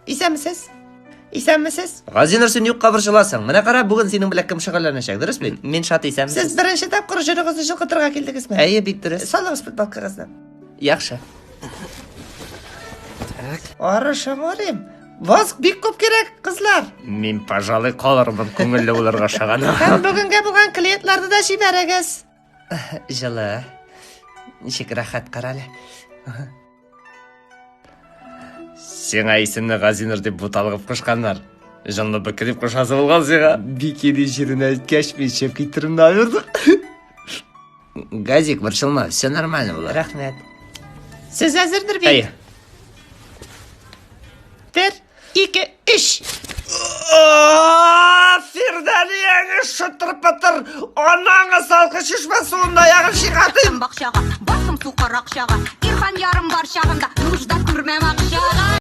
Исәнмесез? Исәнмесез? Газинур, син юкка борчыласың. Менә кара, бүген синең белән кем шөгыльләнәчәк, дөрес бит? Мин шат, исәнмесез. Сез беренче тапкыр җырыгызны җылкытырга килдегезме? Әйе, бик дөрес. Салыгыз футболкагызны. Яхшы. Арышың арыйм. Воск бик күп кирәк, кызлар. Мин, пожалуй, калырмын күңелле булырга шагана. Һәм бүгенгә булган клиентларны да җибәрегез. Җылы. Ничек рәхәт, кара әле. Сиңа исемне Газинур дип буталгып кушканнар. Җанлы бөке дип кушасы булган сиңа. Бикини җиренә әйткәч, мин чәп китеремне аердым. Газик, борчылма, все нормально була. Рәхмәт. Сез әзердер бит? Әйе. Бер, ике, өч. Фирдәлияңе шытыр-пытыр, анаңы салкын чишмә суында аягын чыгартыйм. Бакчага, басым сукыр акчага. Ирфан ярым бар чагында, нужда күрмәм акчага.